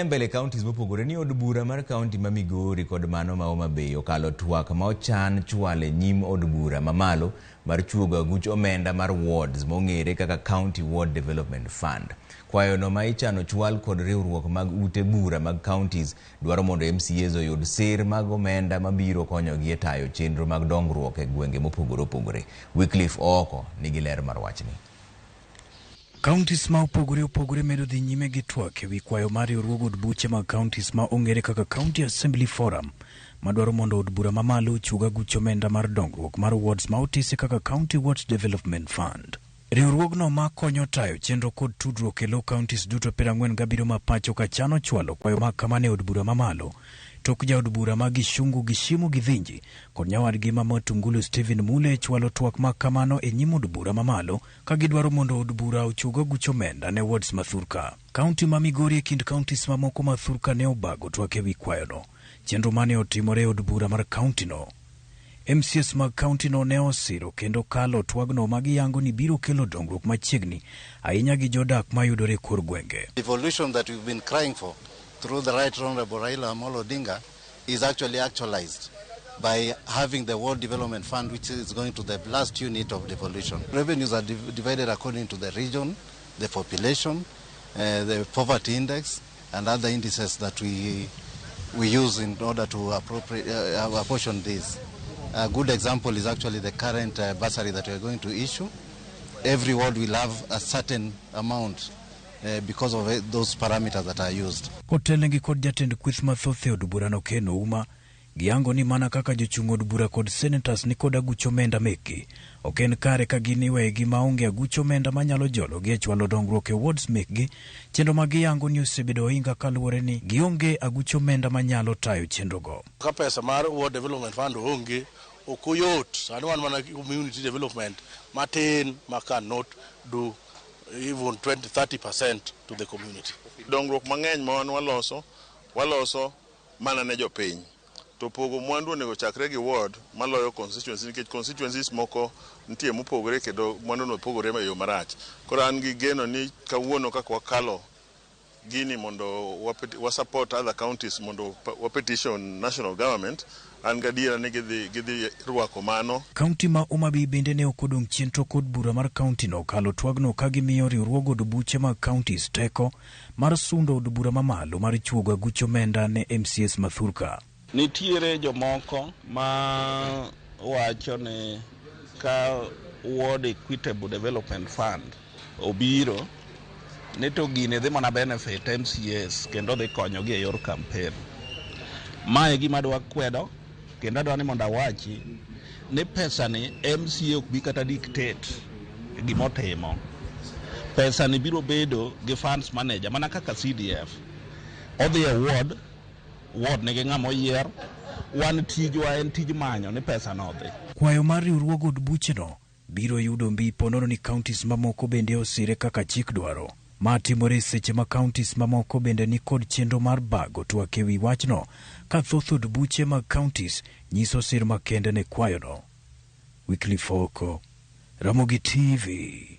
Mbele counties mopogore ni od bura mar kaunti ma Migori kod mano ma Homa Bay okalo twak ma ochan chwale nyim od bura mamalo mar chuogo aguch omenda mar wards mong'ere kaka County Ward Development Fund. Kwayono ma ichano chwal kod riwruok mag ute bura mag counties dwaro mondo MCAs oyud sir mag omenda mabiro konyogi e tayo chenro mag dongruok e gwenge mopogore opogore. Wycliffe Ooko nigi ler mar wachni. Counties ma opogore opogore medo dhi nyime gi twak ewi kwayo mar riwruog od buche mag counties ma ong'ere kaka County Assembly Forum madwaro mondo od bura mamalo ochuog aguch omenda mar dongruok mar wards ma otisi kaka County Wards Development Fund. Riwruogno ma konyo tayo chenro kod tudruok e lo counties duto 47 ma pacho ka chano chwalo kwayo ma kamano e od bura mamalo tok jaod bura ma Gishungu Gishimu Githinji kod nyawadgi ma Matungulu Stephen Mule chwalo twak ma kamano e nyim od bura mamalo ka gidwaro mondo od bura ochug aguch omenda ne wards ma thurka. Kaunti ma Migori e kind counties mamoko ma thurka ne obago twak ewi kwayono. Chenro mane otimore e od bura mar kaunti no. MCAs mag kaunti no ne osiro kendo kalo twagno ma giyango ni biro kelo dongruok machiegni ahinya gi jodak mayudore e kor gwenge. Devolution that we've been crying for through the Right Honorable Raila Amolo Odinga is actually actualized by having the Ward Development Fund, which is going to the last unit of devolution. Revenues are divided according to the region, the population, the poverty index, and other indices that we use in order to apportion this. A good example is actually the current bursary that we are going to issue. Every ward will have a certain amount because of those parameters that are used. Kotelnegi kod jatend kweth mathoth e od burano Ken Ouma, giyango ni mana kaka jochung' od bura kod senators ni kod aguch omenda mekgi, ok en kare ka gin iwegi maonge aguch omenda manyalo jologi e chwalo dongruok e wards mekgi, chenro ma giyango ni osebedo ohinga kaluwore ni gionge aguch omenda manyalo tayo chenrogo. Ka pesa mar Ward Development Fund onge, ok oyot. Sani wan mana community development matin ma cannot do even 20-30% to the community. Dongruok mang'eny ma wan waloso, waloso mana ne jopiny. To pogo mwandu onego chakre gi ward maloyo constituency nikech constituencies moko nitie mopogore kendo mwandu no pogore e yo marach. Koro an gi geno ni kawuono kaka wakalo gini mondo wa support other counties mondo wa petition national government, an gadiera ni gidhi rwako mano. Kaunti ma Homa Bay bende ne ok odong' chien tok od bura mar kaunti no okalo twagno ka gimiyo riwruog od buche mag counties teko mar sundo od bura mamalo mar chuogo aguch omenda ne MCAs ma thurka. Nitiere jomoko ma wacho ni ka Ward Equitable Development Fund obiro ni to gini dhi mana benefit MCAs kendo dhi konyogi e yor campaign. Mae gima adwa kwedo kendo adwa ni mondo awachi ni pesa ni MCA ok bi kata dictate gimotimo. Pesa ni biro bedo gi funds manager mana kaka CDF. Odhi e ward, ward nigi ng'ama oyier, wan tijwa en tij manyo ni pesa no odhi. Kwayo mar riwruog od bucheno biro yudo mbi ponono ni counties mamoko bende osire kaka chik dwaro. Ma timore seche ma counties mamoko bende ni kod chenro mar bago twak ewi wachno ka thoth od buche mag counties nyiso sir makende ne kwayono. Wycliffe Ooko, Ramogi TV.